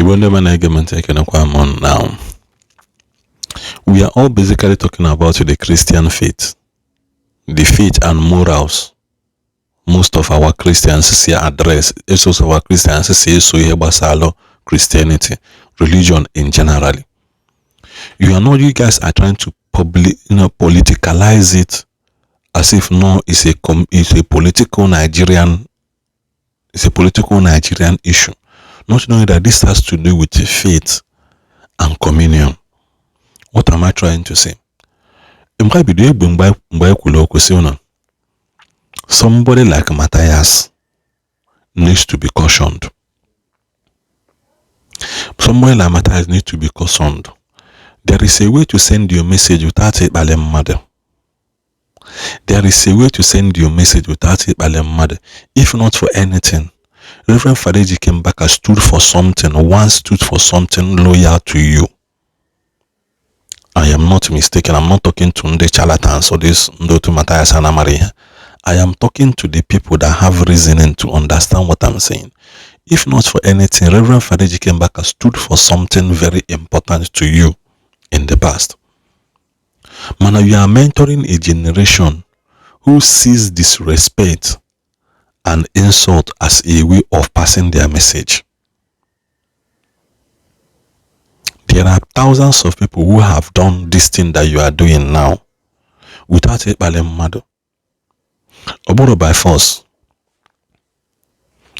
Igbo ndị ọma na-ege m ntị, ekenekwa m unu. Now, we are all basically talking about the Christian faith, the faith and morals. Most of our Christians si address, most of our Christians si eso ihe gbasara Christianity, religion in generally. You are not, you guys are trying to public, politicalize it as if no, it's a political Nigerian issue, not knowing that this has to do with faith and communion. What am I trying to say? Mgbe bido egbe, mgbe ekwuru okwu sị unu, somebody like Matthias needs to be cautioned. Somebody like Matthias needs to be cautioned. There is a way to send your message without ịkpali mmadụ. There is a way to send your message without ịkpali mmadụ. If not for anything, Reverend Father Ejike Mbaka stood for something, once stood for something loyal to you. I am not mistaken. I'm not talking to ndị charlatans or this ndị otu Matthias anamara ihe. I am talking to the people that have reasoning to understand what I'm saying. If not for anything, Reverend Father Ejike Mbaka stood for something very important to you in the past. Mana you are mentoring a generation who sees disrespect and insult as a way of passing their message. There are thousands of people who have done this thing that you are doing now without ịkpali mmadụ. Ọ bụrụ by force.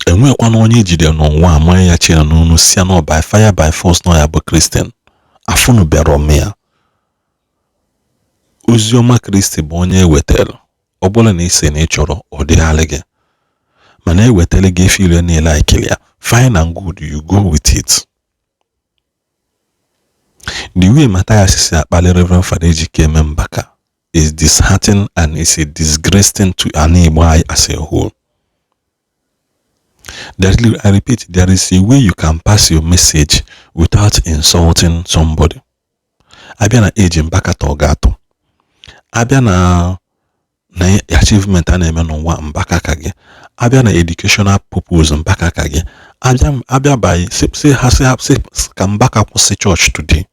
Enwekwana onye ejide n'ụwa amanye ya chi ya n'onu si ya nọ by fire by force nọ ya bụ Christian. Afụnụ bịara ome ya. Oziọma Kristi bụ onye ewetara. Ọ bụrụ na ị sị na ị chọrọ, ọ dịghalị gị. Mana ewetara gị efe ile niile ikele ya, fine and good, you go with it. The way Matthias si akpali Reverend Father Ejike Mbaka is disheartening and is a disgracing to ana Igbo anyị as a whole. There, I repeat, there is a way you can pass your message without insulting somebody. Abịa na age, Mbaka tọ ga-atọ. Abịa na achievement a na-eme n'ụwa, Mbaka ka gị. Abịa na educational purpose, Mbaka ka gị. Abịa by say ha say ka Mbaka kwụsị church today.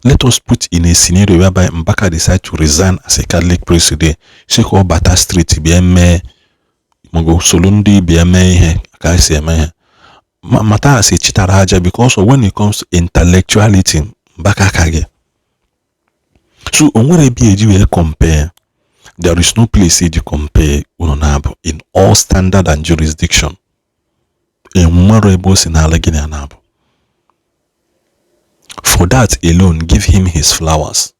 Let us put in a scenario whereby Mbaka decide to resign as a Catholic priest today. Sị ka ọ bata street bịa mee maọbụ soro ndị bịa mee ihe ka esi eme ihe. Matthias chitara aja because of when it comes to intellectuality, Mbaka ka gị. So o nwere ebe eji wee compare. There is no place eji compare unu na-abụ in all standard and jurisdiction. Enwere ebe o si n'ala gị na na-abụ. For that alone, give him his flowers.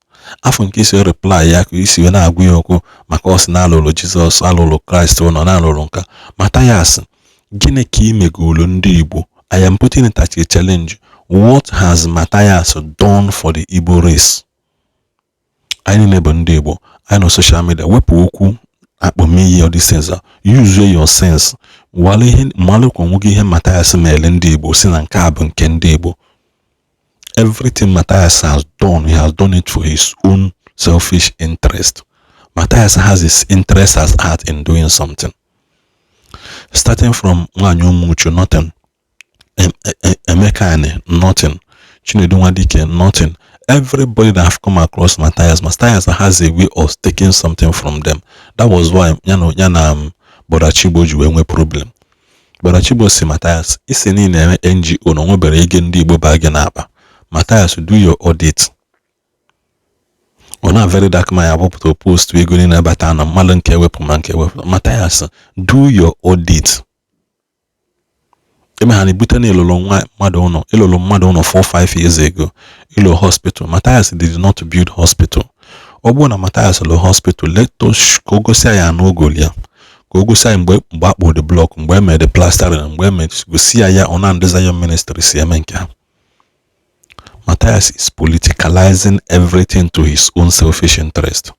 Afọ nke isi reply ya ka isi wee na-agwa ya okwu maka ọ sị na alụrụ Jizọs, alụrụ Kraịst ụnọ na alụrụ nka. Matthias, gịnị ka ị megolu ndị Igbo? I am putting it as a challenge. What has Matthias done for the Igbo race? Anyị niile bụ ndị Igbo. Anyị nọ social media, wepụ okwu akpọmiyi, all these things. Use your sense. Wale ihe mmalụ ka onwe gị ihe Matthias mere ndị Igbo si na nke a bụ nke ndị Igbo. Everything Matthias has done, he has done it for his own selfish interest. Matthias has his interest at heart in doing something. Starting from Nwanyi Umuchu, nothing. Emeka Ani, nothing. Chinedu Nwadike, nothing. Everybody that have come across Matthias, Matthias has a way of taking something from them. That was why ya na Brother Chigbo ji wee nwee problem. Brother Chigbo si Matthias, isi niile na-eme NGO na onwebere ego ndị Igbo baa gị n'akpa. Matthias, do your audit. Ọ na very dark man agbapụta post ego niile bata na mmadụ nke ewepụ ma nke ewepụ. Matthias, do your audit. Eme ha na-ebute na ịlụlụ nwa mmadụ ụlọ, ịlụlụ mmadụ ụlọ 4 5 years ago, ịlụ hospital. Matthias did not build hospital. Ọ bụrụ na Matthias lụ hospital, let us ka o gosi anyị anụ ogoli ya, ka o gosi anyị mgbe akpụ the block, mgbe e mere the plastering, mgbe e mere, gosi ya ya ọ na ndị Zion Ministry si eme nke ha. Matthias is politicalizing everything to his own selfish interest.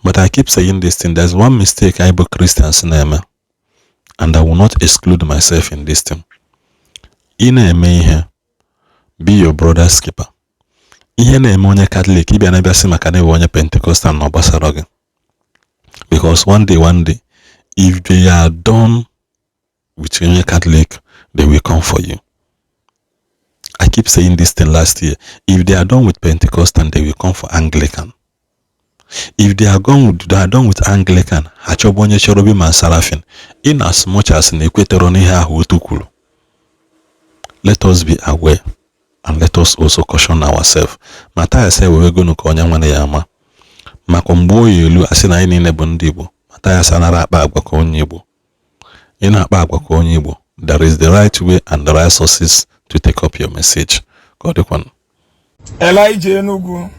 But I keep saying this thing, there's one mistake I bụ Christians na-eme, and I will not exclude myself in this thing. Ị na-eme ihe, be your brother's keeper. Ihe na-eme onye Catholic, ịbịa na-abịa sị maka na ịbụ onye Pentecostal na ọ gbasara gị. Because one day, one day, if they are done with onye Catholic, they will come for you. I keep saying this thing last year. If they are done with Pentecostal, they will come for Anglican. If they are done with Anglican, ha chọba onye Cherubim and Seraphim. In as much as na ekwetero n'ihe ahụ otu kwuru, let us be aware and let us also caution ourselves. Mathias ewewegonu ka onye nwere ya ama maka mgbe oyi elu asị na anyị niile bụ ndị Igbo. Mathias anara akpa agwa ka onye Igbo. Ị na-akpa agwa ka onye Igbo, there is the right way and the right sources to take up your message. Ka ọ dịkwanụ. Elijah Enugu,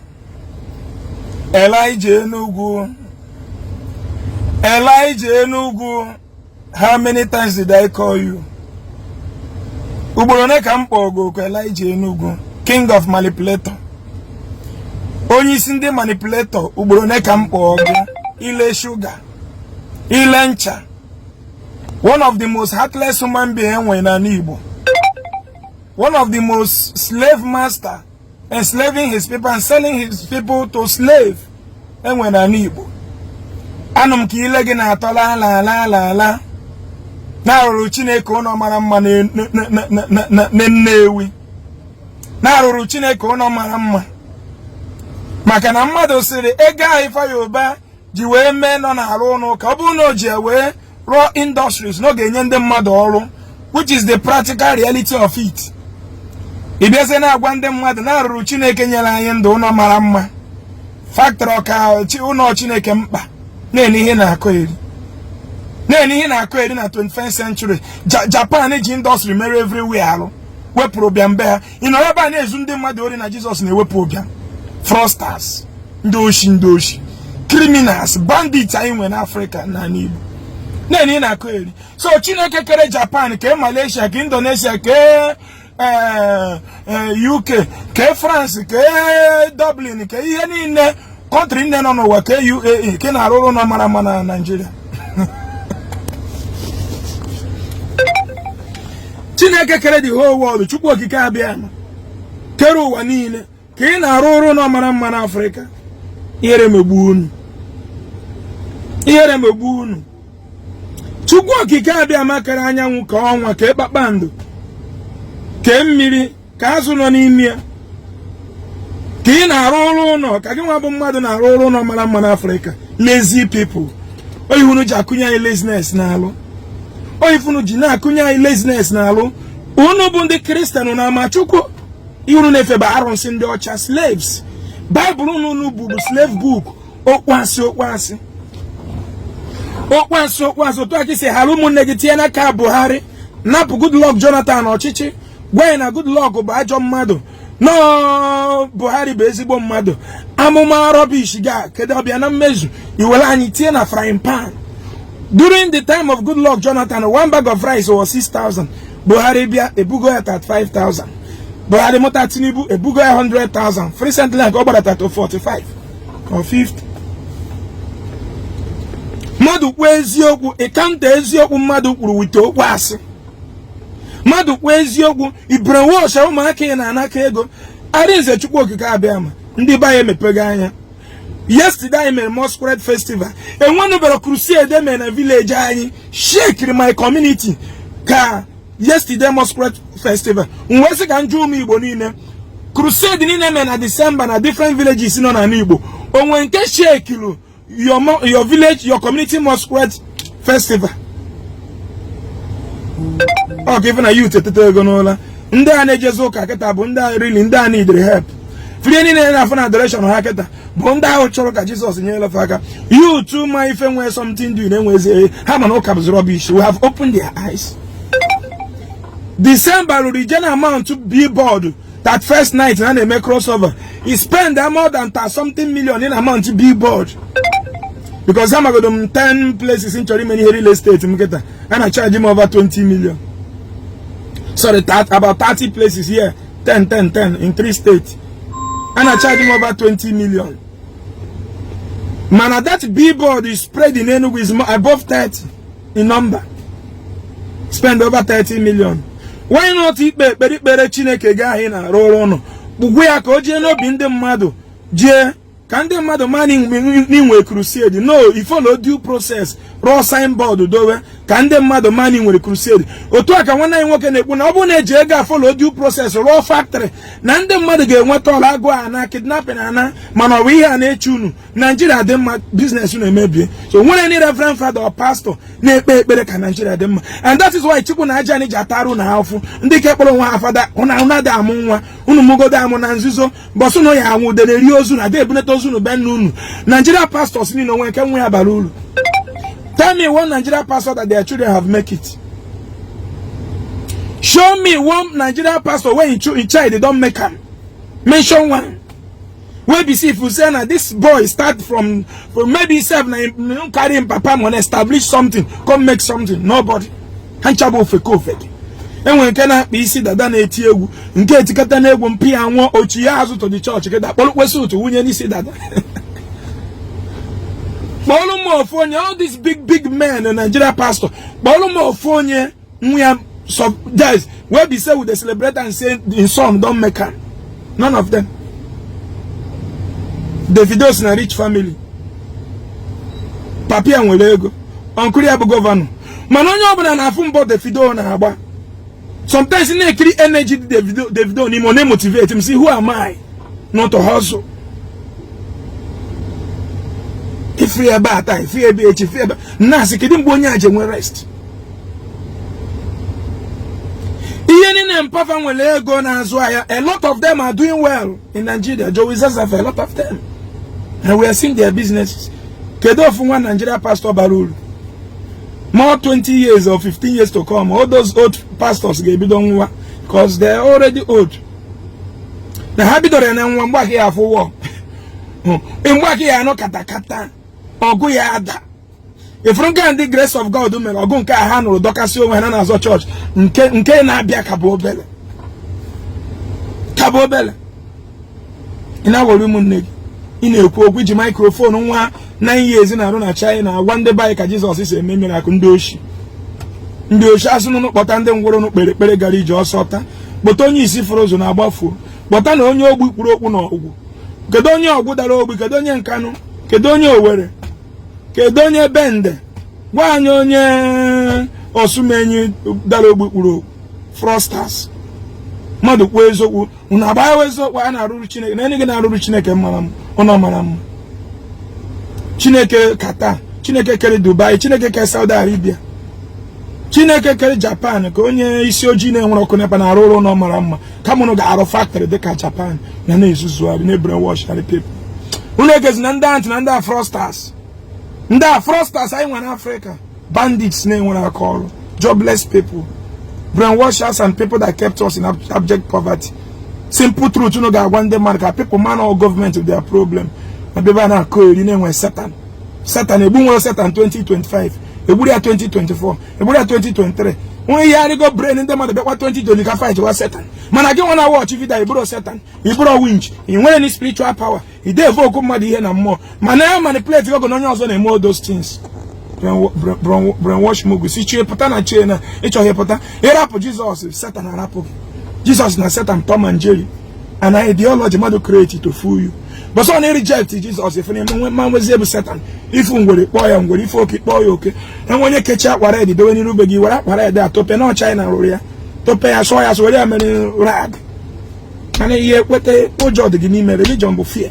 Elijah Enugu, Elijah Enugu, how many times did I call you? Ugboro ole ka m kpọọ gị oku, Elijah Enugu, king of manipulator, onye isi ndị manipulator? Ugboro ole ka m kpọọ gị? Ile shuga, ile ncha, one of the most heartless human being enwere n'ala Igbo, one of the most slave master enslaving his people and selling his people to slave enwere n'ala Igbo. Anụ m ka ile gị na-atọ la la la la la na-arụrụ Chineke ụlọ mara mma na Nnewi, na-arụrụ Chineke ụlọ mara mma, maka na mmadụ sịrị ego ahụ Ifeanyi Uba ji wee mee nọ na-arụ ụlọ ụka, ọ bụrụ na o ji wee rụọ industries na ọ ga-enye ndị mmadụ ọrụ, which is the practical reality of it. Ị bịazie na-agwa ndị mmadụ na-arụrụ Chineke nyere anyị ndụ ụlọ mara mma, factory ka ụlọ Chineke mkpa. Na-ene ihe na-akọ eri, na-ene ihe na-akọ eri na 21st century. Japan ji industry mere everywhere arụ, wepụrụ ụbịam be ha. Ị nọrọ ebe a na-ezu ndị mmadụ ori na Jizọs na-ewepụ ụbịam. Fraudsters, ndị oshi, ndị oshi, criminals, bandits anyị nwere n'Africa na Igbo. Na-ene ihe na-akọ eri. So Chineke kere Japan, kee Malaysia, ke Indonesia, kee UK, kee France, kee Dublin, kee ihe niile, country nne nọ n'ụwa, kee UAE, ke na-arụ ụlọ mara mma na Nigeria. Chineke kere the whole world, Chukwu Okike abịa kere ụwa niile, ka ị na-arụ ụlọ mara mma n'Afrịka. Ihere megbu unu, ihere megbu unu. Chukwu Okike abịa ma kere anyanwụ, ka ọnwa, ka kpakpando, kee mmiri, ka azụ nọ n'ime ya, ka ị na-arụ ụlọ ụlọ, ka gị nwa bụ mmadụ na-arụ ụlọ ụlọ mara mma n'Afrịka. Lazy people, oyihunu ji akụnye anyị laziness na-alụ, oyifunu ji na-akụnye anyị laziness na-alụ. Unu bụ ndị Kristian na-ama Chukwu, ihe unu na-efebe arụsị ndị ọcha, slaves. Baịbụl unu bụ slave book. Okwu asị, okwu asị, okwu asị, okwu asị. Otu aka isi ghara ụmụnne gị tinye n'aka Buhari, napụ Goodluck Jonathan ọchịchị, gwa ya na Goodluck bụ ajọ mmadụ, nọọ Buhari bụ ezigbo mmadụ. Amụma rubbish ga kedu ọbịa na mmezu? Iwere anyị tinye na frying pan. During the time of Goodluck Jonathan, one bag of rice was 6,000. Buhari bịa, ebugo ya 35,000. Buhari mụta Tinubu, ebugo ya 100,000. Recently nke ọ gbadata to 45 or 50. Mmadụ kwuo eziokwu, ịkanta eziokwu mmadụ kwuru wite okwu asị. Mmadụ kwuo eziokwu, ibrainwash ụmụaka ị na-anaka ego. Arinze, Chukwu Okike abịa ma ndị be anyị emepego anya. Yesterday anyị mere Masquerade Festival. Enwenubere crusade emere na village anyị shakiri my community ka yesterday Masquerade Festival. M wee sị ka m jụọ ụmụ Igbo niile, crusade niile mere na December na different villages nọ n'ala Igbo, onwe nke shakiru your village, your community Masquerade Festival? Ọ ka ife na youth etete ego n'ụla. Ndị a na-ejezi ụka kịta bụ ndị a really, ndị a needed help. Free niile na-afụ na adoration ha kịta bụ ndị ahụ chọrọ ka Jizọs nyere fa aka. Youth ma ife nwee something do na-enwezi ha, mana ụka bụzi rubbish. We have opened their eyes. December ruru, ije na mount billboard. That first night na na-eme crossover, he spend more than something million in amount billboard, because amagodo m 10 places m chọrọ ime ihe real estate m kịta, a na charge m over 20 million. Sorry, that, about 30 places here, 10 10 10 in three states, a na charge m over 20 million. Mana that billboard is spread in Enugu is above 30 in number. Spend over 30 million. Why not ikpe ekpere, ikpere Chineke gị ahụ ị na-arụ ọrụ ụlọ, kpugwu ya ka o jee n'obi ndị mmadụ, jee ka ndị mmadụ ma n'inwe crusade? No, i follow due process, rụọ signboard, dowe. Ka ndị mmadụ mani nwere crusade. Otu a ka nwanne anyị nwoke na-ekwu na ọ bụrụ na eji ego a follow due process rụọ factory, na ndị mmadụ ga-enweta ọrụ, agụụ ana, kidnapping ana. Mana ọ bụ ihe a na-eche unu? Naijiria dị mma, business unu emebie. So nwere any reverend father or pastor na-ekpe ekpere ka Naijiria dị mma? And that is why Chukwu na aja anyị ji atarụ na afụ ndị ke kpọrọ nwa ha fada. Ụna ụna dị amụ nwa unu mụgodo amụ na nzuzo bọsụ na ya anwụ udere rie ozu na ada ebuneta ozu be nna unu. Nigeria pastors niile, onwe nke nwa ya bara uru? Tell me one Nigeria pastor that their children have make it. Show me one Nigeria pastor wey him child don make am. Mention one wey be say if you say na this boy start from maybe sef na him carry him papa money establish something, come make something. Nobody. Ha ncha bụ ofeke ofeke. Enwere nke na-akpa isi dada na-eti egwu, nke etikọta n'egwu mpi ya nwụọ ochi ya azụ to the church kịta kpọrọ otu wunye n'isi dada. Kpọrọ m ofu onye, all these big big men in Nigeria, pastor, kpọrọ m ofu onye nwa ya some guys wey be say we dey celebrate and say him son don make am. None of them. Davido si na rich family, papi ya nwere ego, uncle ya bụ governor. Mana onye ọbụla na-afụ mbọ Davido na-agba. Sometimes na-ekiri energy dị Davido n'ime, ọ na-emotivate m, si, "Who am I not to hustle?" Ifri ebe a taa, ifri ebe echi, ifri ebe na-asị, kedu mgbe onye a ji enwe rest? Ihe niile mpafa nwere ego na-azụ ahịa. A lot of them are doing well in Nigeria. Joey Zazafa, a lot of them, and we are seeing their businesses. Kedu ofu nwa Nigeria pastor bara uru? More 20 years or 15 years to come, all those old pastors ga-ebido nwa because they are already old. Na ha bidoro ya na nwa mgbe aka ya afụ wọ, mgbe aka ya anụ katakata ọgụ ya ada. Ifuru nke ndị Grace of God mere ọgụ nke a ha nụrụ dọkasị onwe ha na-azọ chọọchị. Nke na-abịa ka bụ obele, ka bụ obele. Ị na-awere ụmụnne gị, ị na-ekwu okwu iji microphone. Nwa 9 years na-arụ na China agwa ndị be anyị ka Jizọs si eme miracle. Ndị oshi, ndị oshi. Asị nụnụ kpọta ndị ngwụrụ nụ kpere ekpere gara ije ọsọ taa. Kpọta onye isi fụrụ ụzọ na-agbafuo. Kpọta na onye ogbi kwuru okwu na ọgwụ. Kedu onye ọgwụ dara ogbi? Kedu onye Nkanụ? Kedu onye Owere? Kedu onye Bende? Gwa anyị onye Osumenyi dara ogbi kwuru okwu. Fraudsters. Mmadụ kwuo eziokwu, unu agbaghị eziokwu a na-arụrụ Chineke na enyi gị na-arụrụ Chineke mara m ụnọ mara mma. Chineke Qatar, Chineke kere Dubai, Chineke kere Saudi Arabia, Chineke kere Japan, ka onye isi ojii na-enwere ọkụ NEPA na-arụ ụlọ ụlọ mara mma, kama unu ga-arụ factory dịka Japan na na-ezuzugharị na brainwash people. Unu egezi na ndị antị na ndị a fraudsters, ndị a fraudsters anyị nwere Africa, bandits na-enwere aka ọrụ, jobless people, brainwashers and people that kept us in abject poverty. Simple truth unu ga-agwa ndị mmadụ ka people man all government with their problem na bebe a na-akọ eri na-enwe Satan. Satan egbu nwere Satan 2025, egburu ya 2024, egburu ya 2023. Onye ihe arịgo brain ndị mmadụ bịakwa 2020 ka fight wa Satan. Mana gị nwa na watch video, iburu Satan, iburu winch, ị nwere ni spiritual power, ị dey evoke mmadụ ihe na mmụọ, mana ya manipulate gogo na onye ọzọ na-eme all those things. Brainwash mugu si chie pụta na chie na ịchọghị pụta ịrapụ Jizọs. Satan arapụ gị. Jizọs na Satan, Tom and Jerry, an ideology mmadụ create to fool you. But so na reject Jizọs, ife na ma nwezie bụ Satan. Ifu ngwere, kpọọ ya ngwere. Ife oke, kpọọ ya oke. Enwe onye kechie akwa red dowe n'iru be gị, were akwa red a tope na China rụrụ ya, tope ya, sụọ ya, sụ were ya mere rag. Mana ihe ekweta ụjọ dị gị n'ime. Religion bụ fear.